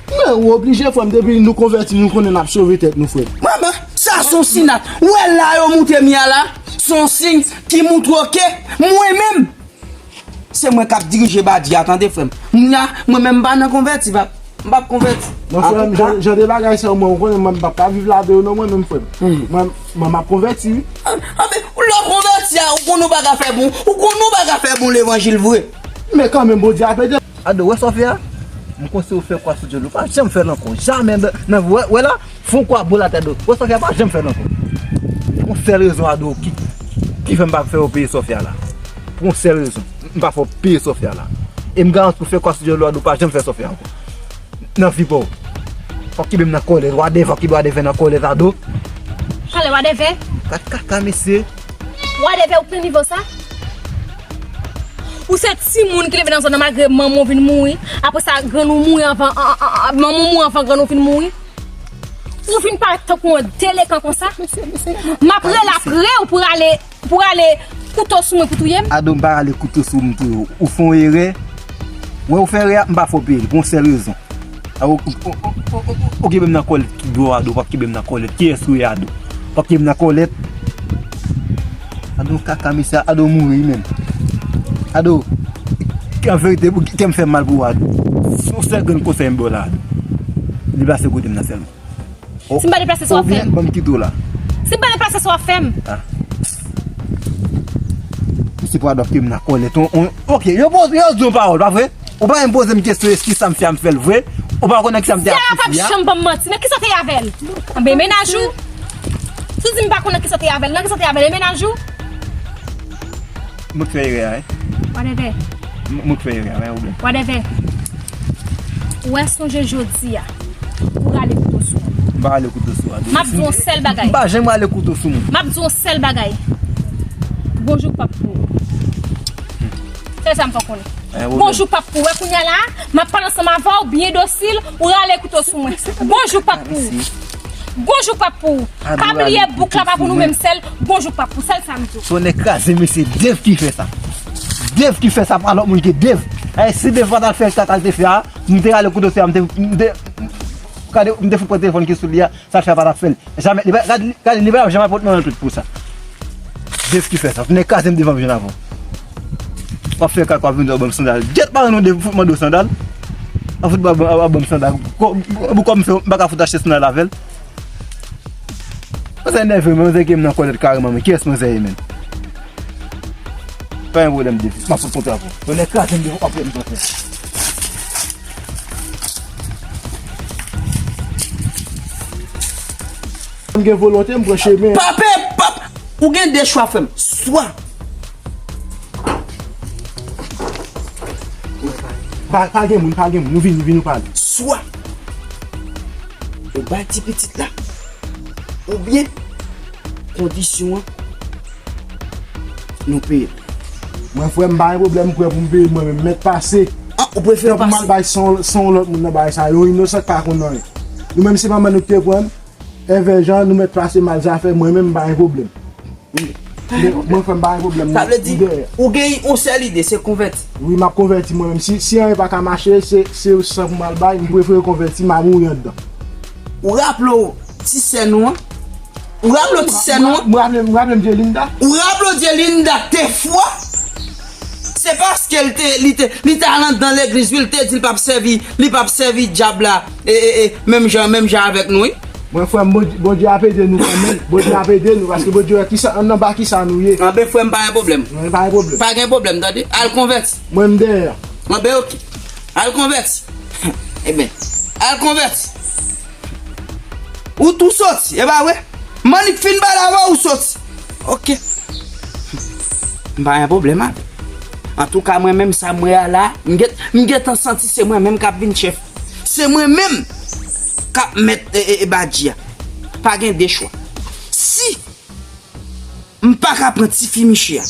Men, ou oblije, frè m, depi nou konvèti, nou konnen n ap sove tèt nou, frè m. Mwen, mwen, sa se yon siy nèt. Ou wè la yo moute m ye a la, se yon siy ki montre ke mwen menm, se mwen k ap dirije badi a, tande, frè m. Kounye a, mwen menm m pa nan konvèti, pap. M p ap konvèti. Non, frè m, jan, jan de bagay sa yo, mwen, ou konnen mwen, m p ap ka viv ladan yo, non, mwen menm, frè m. Mwen, mwen, m ap konvèti, wi. A, anben, lè w konvèti a, ou konn ou pa ka fè bon, ou konn ou pa ka fè bon levanjil vre. Men kanmenm, Bondye ap ede. Ado, wè sa w fè a? M konseye w fè kwa sou dyòl ou. Pa janm fè l ankò. Jamè nan, nan, wè, wè la, fè yon kwa bò latè, Ado. Wè sa w fè a, pa janm fè l ankò. Pou yon sèl rezon, Ado, ki, ki fè m pa fè w peye sa w fè a la. Pou yon sèl rezon. M pa fè w peye sa w fè a la. E m garanti w fè kwa sou dyòl ou, Ado, pa janm fè sa w fè a ankò. Nan vi pa w. W ap kenbe m nan kòlèt, wadèvè, w ap kenbe wadèvè nan kòlèt, Ado. Pale wadèvè. Ka, ka, ka, mesye. Wadèvè, ou pran nivo sa? Ou se timoun ki leve nan zòn nan malgre manman w vin mouri. Apre sa, grann ou mouri anvan, an, an, an, manman w mouri anvan grann ou vin mouri. Ou vin parèt tankou yon delekan konsa. M ap rele apre w pou rale, pou rale kouto sou mwen pou touye m. Ado, m pa rale kouto sou w, m touye w. Ou fè yon erè. Wè ou fè erè a, m pa fè w peye l pou yon sèl rezon. A, ou, ou kenbe m nan kòlèt, ki dwa Ado, w ap kenbe m nan kòlèt. Kiyès ou ye, Ado? W ap kenbe m nan kòlèt. Ado kaka, mesye, Ado mouri menm. Ado, an verite, kè m fè mal pou ou, Ado. Se yon sèl grenn konsèy m ba w la, Ado. Deplase kote m nan sèlman. Si m pa deplase, sa w ap fè m? Oubyen, ban m kite w la. Si m pa deplase, sa w ap fè m? A. Misye pral ap kenbe m nan kòlèt. On, on, ok, yo poze, yo di yon pawòl, pa vre? Ou pa menm poze m kesyon, èske sa m fè a m fè l vre? Ou pa konnen kisa m te ak tifi a? Sè a p ap janm ban m manti. Nan kisa w te ye avè l? Anben, e mennaj ou? Si w di m pa konnen kisa w te ye avè l, nan kisa w te ye avè l, e mennaj ou? Mwen k fè erè a, wi. Wadèvè. M-, mwen k fè erè a, pa gen pwoblèm. Wadèvè. Ou wè, sonje jodi a, ou rale kouto sou mwen. M pa rale kouto sou Ado. M ap di yon sèl bagay. M pa janm rale kouto sou moun. M ap di yon sèl bagay. Bonjou p ap pou ou. Sèl sa m fè w konnen. Bonjou p ap pou ou. Wè kounye a la, m ap pale ansanm avè w, byen dosil, ou rale kouto sou mwen. Bonjou p ap pou ou. Bonjou p ap pou ou. Pa bliye bouk la pa pou nou menm sèl. Bonjou p ap pou ou. Sèl sa m di w. Tonnè kraze, mesye, Dave ki fè sa. Dave ki fè sa, pa lòt moun ke Dave. Ay, si Dave pa t al fè sa l te fè a, m te rale kouto sou a, m te, m te, gade, m te fout pran telefòn ki sou li a, sa l fè a pa t ap fè l. Jamè, li pa, gade, gade, li pa t ap janm ap pot mwen yon tout pou sa. Dave ki fè sa. Tonnè kraze m devan m jwenn avè w. W ap fè kaka, w ap vin di w ap ban m sandal. Gyèt pa non, Dave fout mande w sandal. W ap fout ban, ban, ban m sandal. Ko-, pou kòm fè, m pa ka fout achte sandal avè l. Manzè enève m, manzè kenbe m nan kòlèt kareman, men kiyès manzè ye menm? Pa gen pwoblèm, Dave. M ap fout kontre avè w. Tonnè kraze m, Dave, w ap fè m kontre. M gen volonte, m pran chemen. Pape, pap, ou gen de chwa, frè m. Swa. Pa, pa gen moun, pa gen moun. Nou vini, vini, nou pale. Swa. Ou bay ti pitit la. Oubyen, kondisyon an, nou peye. Mwen, frè m, pa gen pwoblèm, m prè pou m peye mwen menm, mèt pase. Ah, ou prefere pase? Pou m al bay san, san yon lòt moun nan bagay sa, yon inosan k pa konn anyen. Nou menm, se manman nou ki te pran n, Èvè Jan, nou mèt pase mal zafè, mwen menm, m pa gen pwoblèm. Mwen, frè m, pa gen pwoblèm, m dèyè. Sa vle di, ou gen yon sèl ide, se konvèti. Wi, m ap konvèti mwen menm. Si, si anyen pa ka mache, se, se san pou m al bay, m prefere konvèti, m a mouri anndan. Ou raple w ti sè nou an? Ou raple w ti sè nou an? M raple, m raple m Dyelinda. Ou raple w Dyelinda te fwa? Se paske l te, li te, li te al anndan legliz, wi, l te di l p ap sèvi, li p ap sèvi dyab la, e, e, e, menm jan, menm jan avèk nou, wi. Mwen, frè m, Bondye, Bondye ap ede nou kanmenm. Bondye ap ede nou, paske Bondye wè kisa, anndan ba kisa nou ye. Anben, frè m, pa gen pwoblèm. Mwen, pa gen pwoblèm. Pa gen pwoblèm, tande. Al konvèti. Mwen dèyè. Anben, oke. Al konvèti. Ebyen, al konvèti. Ou tou soti, e pa vre? Mannik fin pale avè w, ou soti. Oke. M pa gen pwoblèm avè w. Antouka, mwen menm, sa m wè a la, m gen, m gentan santi se mwen menm k ap vin chèf. Se mwen menm k ap mèt, e, e, e badji a. Pa gen de chwa. Si m pa ka pran tifi miche a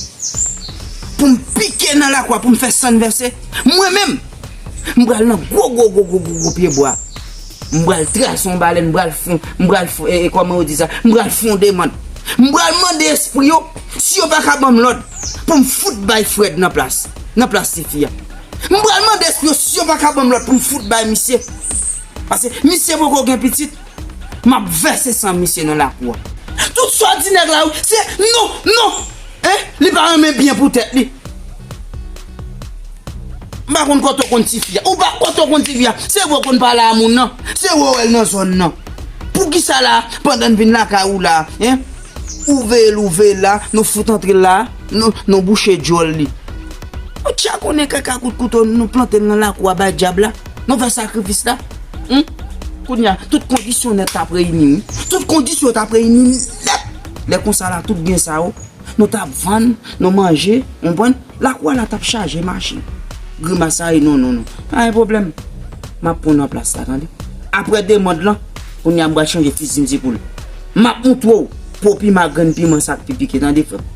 pou m pike nan lakou a pou m fè san vèse, mwen menm, m pral nan gwo, gwo, gwo, gwo, gwo, gwo pyebwa. M pral trase yon balèn, m pral fon, m pral fon, e, e, kòman yo di sa? M pral fon demann. M pral mande espri yo, si yo pa ka ban m lòd pou m fout bay Frèd nan plas, nan plas tifi a. M pral mande espri yo, si yo pa ka ban m lòd pou m fout bay misye. Paske misye poko gen pitit. M ap vèse san misye nan lakou a. Tout sa w di nèg la, wi, se non, non. Hein? Li pa renmen byen pou tèt li. M pa konn kote w konn tifi a. Ou pa kote w konn tifi a. Se vre w konn pale a moun nan. Se vre w wè l nan zòn nan. Poukisa la, pandan n vin lakay ou la, hein? Ou veye l, ou veye l la, nou fout antre l la, nou, nou bouche djòl li. Ou tja konnen kaka kout kouto nou plante l nan lakou a bay dyab la. Nou fè sakrifis la. Hum? Kounye a, tout kondisyon nèt t ap reyini, wi. Tout kondisyon t ap reyini nèt. Lè konsa la, tout byen sa yo, nou t ap vann, nou manje, ou konprann? Lakou a la t ap chaje machin. Grimas sa, e non, non, non. Pa gen pwoblèm. M ap pran w nan plas la, tande? Aprè demann lan, kounye a m pral chanje fizi m se pou l. M ap montre w po piman ak grenn piman sa k pi pike, tande, frè m?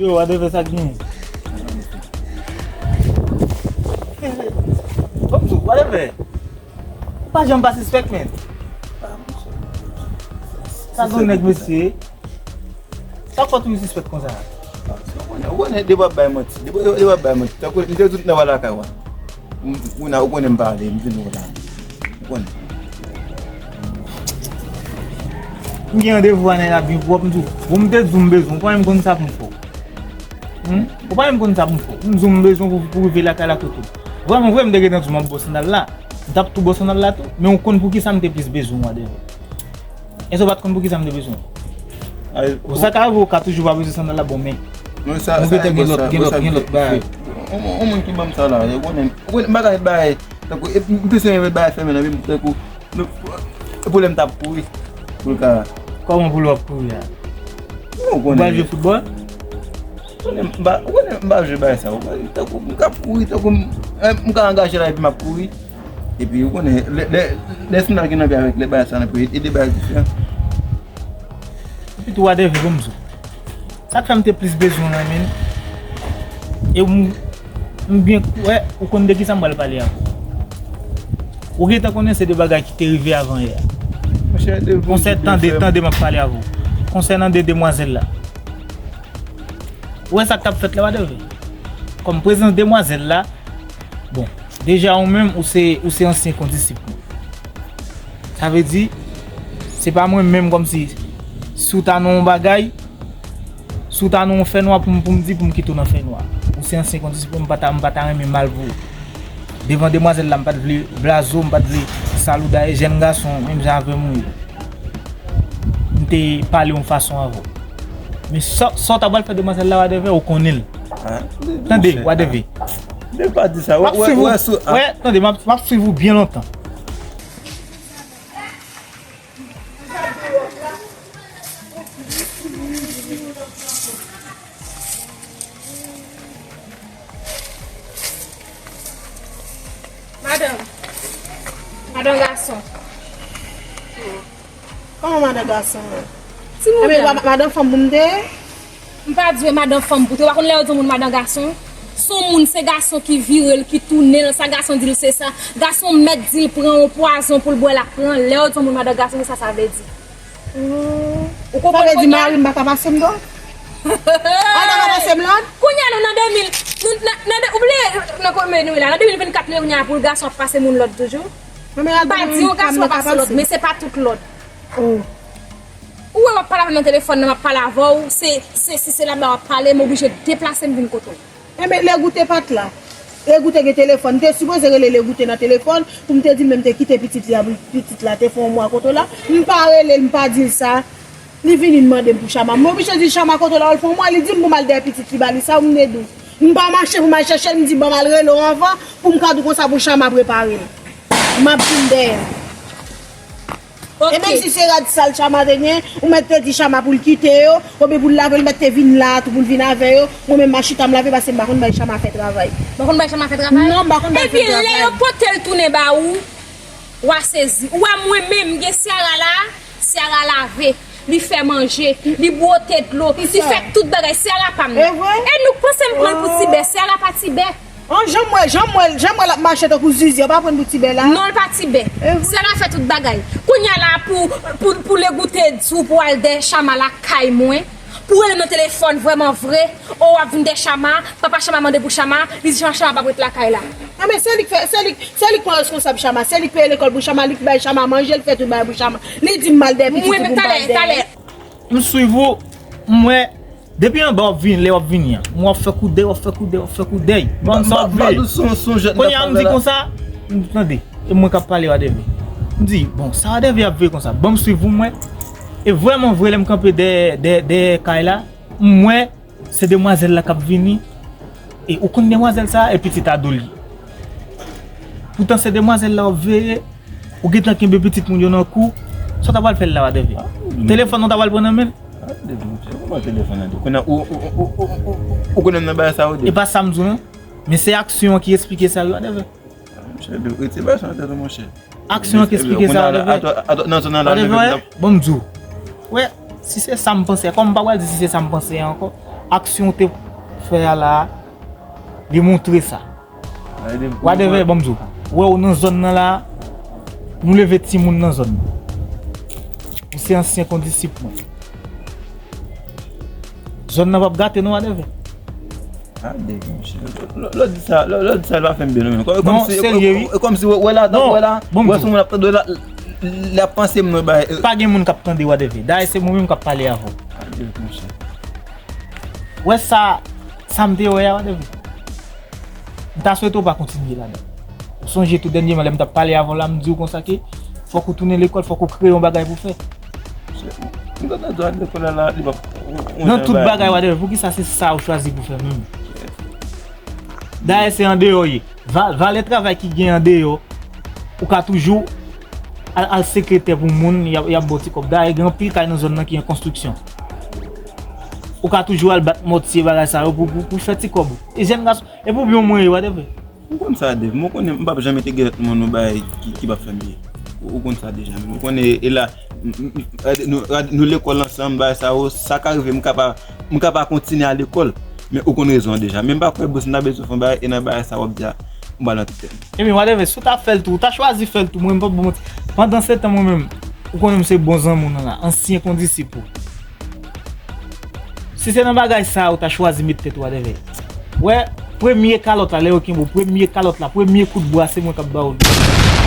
Yo, whatever sa k genyen. Kòm tou, whatever. Ou pa janm pa sispèk, men. Sa gon nèg, mesye. Sa k fè w toujou sispèk konsa? Ou konnen, ou konnen, depi w ap bay manti, depi, depi w ap bay manti. Tankou m te di w m t nan lakay ou a. M, ou konnen, ou konnen m pale, m vin wè w la. Ou konnen. M gen randevou a nèg la byen pwòp, m di w. Bon, m te di w m bezwen w, ou pa menm konn sa pou m fè w. Hmm? Ou pa menm konn sa pou m fè w. M di w m bezwen w pou, pou rive lakay la kote w. Vrèman vre, m te gentan di w m ap ba w sandal la. M t ap tou ba w sandal la tou. Men ou konn poukisa m te plis bezwen w a devan. Èske w pa t konn poukisa m te bezwen w? Ay, ou sa ka rive, ou ka toujou pa bezwen sandal la, bon, men. Mwen sa, nou sa, gentan gen lòt, gen lòt, gen lòt bagay. On, on moun ki ban m sa la, ou konnen, ou konnen, m pa ka met bagay, tankou, e, m plis renmen met bagay fèmen nan vi m, tankou, nou, e pou lè m t ap kouri, pou l ka. Kòman pou lè w ap kouri a? Ou konnen. Ou pral jwe foutbòl? Ou konnen, m pa, ou konnen, m pa jwe bagay sa, ou konnen, tankou, m ka kouri, tankou, m, e, m ka angaje la epi m ap kouri. Epi, ou konnen, lè, lè, lè sandal ki nan pye avèk lè bagay sa nan pye, e de bagay diferan. Epi tou, whatever, bon, m di w. Sa k fè m te plis bezwen w nan men. E m, m byen kwè, ou konn de kisa m pral pale avè w. Ou gentan konnen se de bagay ki te rive avan yè a. Monchè, de. Konsènan de, tande, m ap pale avè w. Konsènan de demwazèl la. Ou wè sa k t ap fèt la, whatever. Kòm prezans demwazèl la, bon, deja ou menm, ou se, ou se ansyen kondisip mwen. Sa vle di, se pa mwen menm kòmsi, si w ta nan yon bagay, si w ta nan yon fènwa pou m, pou m di, pou m kite w nan fènwa. Ou se ansyen kondisip mwen, m pa ta, m pa ta renmen mal pou ou. Devan demwazèl la, m pa t vle blaze w, m pa t vle salouda e jèn gason, menm jan avè m ou ye. M te pale yon fason avè w. Men sa, sa w ta pral fè demwazèl la, wadèvè, ou konnen l. Tande, wadèvè. Depa di sa, wè, wè, wè, sou, wè, tande, m ap, m ap swiv ou byen lontan. Madan. Madan gason. Kòman madan gason an? Timoun. Ebyen, madan fanm pou m te ye? M pa di w e madan fanm pou te, w pa konn lè yo di yon moun madan gason? Se yon moun, se gason ki vire l, ki tounen l, sa gason di l se sa. Gason mèt di l pran yon pwazon pou l bwè, l ap pran l. Lè yo di yon moun madan gason, se sa sa vle di. Ou konprann? Sa vle di mari m pa ka pase m dwòl? Al pa ka pase m lòd? Kounye a nou nan de mil, nou nan, nan de, ou bliye nan konbyen nou ye la? Nan de mil vennkat nou ye kounye a pou gason ap pase moun lòd toujou? Pa di yon gason ap pase lòd, men se pa tout lòd. Ou wè w ap pale avè m nan telefòn nan, m ap pale avè w, se, se, si se la m w ap pale, m oblije deplase m vin kote w. Enben, Legoute pa t la. Legoute gen telefòn. M te sipoze rele Legoute nan telefòn pou m te di l men m te kite pitit li a, pitit la te fè yon mwa kote w la. M pa rele l, m pa di l sa. Li vini, li mande m pou Chama. M oblije di l Chama kote w la, l fè yon mwa, li di m pou m al dèyè pitit li ba li. Sa w vle di w? M pa mache pou m al chèche l, m di ban m al rele w anvan pou m ka di w konsa pou Chama prepare l. M ap vin dèyè l. Ok. E menm si se rad sal Chama te gen, ou mèt te di Chama pou l kite yo, oubyen pou l lave, ou mèt te vin la tou pou l vin avè yo. Mwen menm m a chita m lave paske m pa konn bay Chama fè travay. Ou pa konn bay Chama fè travay? Non, m pa konn bay fè travay. Ebyen, lè yo pote l tounen ba ou, w a sezi. Ou wè mwen menm, m gen Ciara la, Ciara lave, li fè manje, li bwote dlo, li fè tout bagay. Ciara pa m nan. E vre? E nou k panse m pran l pou tibè, Ciara pa tibè. An, jan m wè, jan m wè, jan m wè l ap mache tankou zizi, w pa pran l pou tibè la? Non, l pa tibè. Ciara fè tout bagay. Kounye a la, pou, pou, pou Legoute di w pou al dèyè Chama lakay mwen, pou rele m nan telefòn vrèman vre, o, w ap vin dèyè Chama, papa Chama mande pou Chama, li di Chama, Chama p ap ret lakay la. An, men se li k fè, se li, se li k pran reskonsab Chama, se li k peye lekòl pou Chama, li k bay Chama manje, li fè tout bagay pou Chama. Li di m m al dèyè pitit ou pou m pa al dèyè. M swiv ou, m wè, depi anba w ap vini, lè w ap vini an, m wè w ap fè koudèy, w ap fè koudèy, w ap fè koudèy. Ban m sa w ap veye. Kounye a m di konsa, m tande, e mwen k ap pale wadèvè. M di, bon, sa wadèvè ap veye konsa, ban m swiv ou m wè. E vrèman vre, lè m kanpe dèyè, dèyè, dèyè kay la, m wè se demwazèl la k ap vini. E ou konn demwazèl sa a, e pitit ado l ye. Poutan se demwazèl la w ap veye, ou gentan kenbe pitit moun yo nan kou, sa w ta pral fè l la, wadèvè? Telefòn ou ta pral pran nan men l? Wadèvè, monchè, ou pran telefòn nan tou. Kounye a, ou, ou konnen m nan bagay sa yo, wadèvè. E pa sa m di w non. Men se aksyon an ki esplike sa yo, wadèvè. Monchè, rete bay sa nan tèt ou, monchè. Aksyon an ki esplike sa, wadèvè. Wadèvè, ban m di w. Wè, si se sa m panse, kòm m pa pral di si se sa m panse ankò, aksyon w te fè a la a, li montre sa. Wadèvè, ban m di w. Wè, ou nan zòn nan la, nou leve timoun nan zòn nan. Ou se ansyen kondisip mwen. Zòn nan p ap gate non, wadèvè. Wadèvè, monchè. Lè, lè w di sa, lè, lè w di sa, l pa fè m byen non, men. Kòm, non, kòm si, serye, wi. Kòm si, wè, wè la, non, wè la, bon, wè si moun ap tande la, l ap panse m nan bay. Pa gen moun k ap tande, wadèvè. Dayè, se mwen menm k ap pale avè w. Wadèvè, monchè. Wè sa, sa m te wè a, wadèvè. M ta swete w pa kontinye ladan. Ou sonje tou dènyèman lè m t ap pale avè w la, m di w konsa ke fòk ou tounen lekòl, fòk ou kreye yon bagay pou w fè. M t ap di w al lekòl la, la, li p ap. Nan tout bagay, wadèvè, poukisa se sa ou chwazi pou fè menm? Dayè, se andeyò w ye. Va-, valè travay ki gen andeyò, ou ka toujou al, al sekretè pou moun, y ap, y ap ba w ti kòb. Dayè, gen anpil kay nan zòn nan ki an konstriksyon. Ou ka toujou al bat mòtye, bagay sa yo, pou, pou, pou fè ti kòb ou. E jèn gason, e pou byen w mwen ye, wadèvè. Ou konn sa, Dave. Mwen konnen m p ap janm entegre tèt mwen nan bagay ki, ki p ap fè m byen. Ou, ou konn sa deja. Mwen konnen, e la, m, m, m, nou, nou lekòl ansanm, bagay sa yo, sa ka rive, m ka pa, m ka pa kontinye al lekòl. Men ou konn rezon an deja. Men m pa kwè, bòs, m ta bezwen fè yon bagay, e nan bagay sa w ap di a, m pral antre tèt mwen. Ebyen, wadèvè, si w ta fè l tou, ou ta chwazi fè l tou, mwen, m p ap ba w manti. Pandan se tan, mwen menm, ou konnen m se bon zanmi w nan la, ansyen kondisip ou. Si se nan bagay sa a ou ta chwazi met tèt ou, wadèvè. Wè, premye kalòt la, lè yo kenbe w, premye kalòt la, premye kout bwa, se mwen k ap ba w l.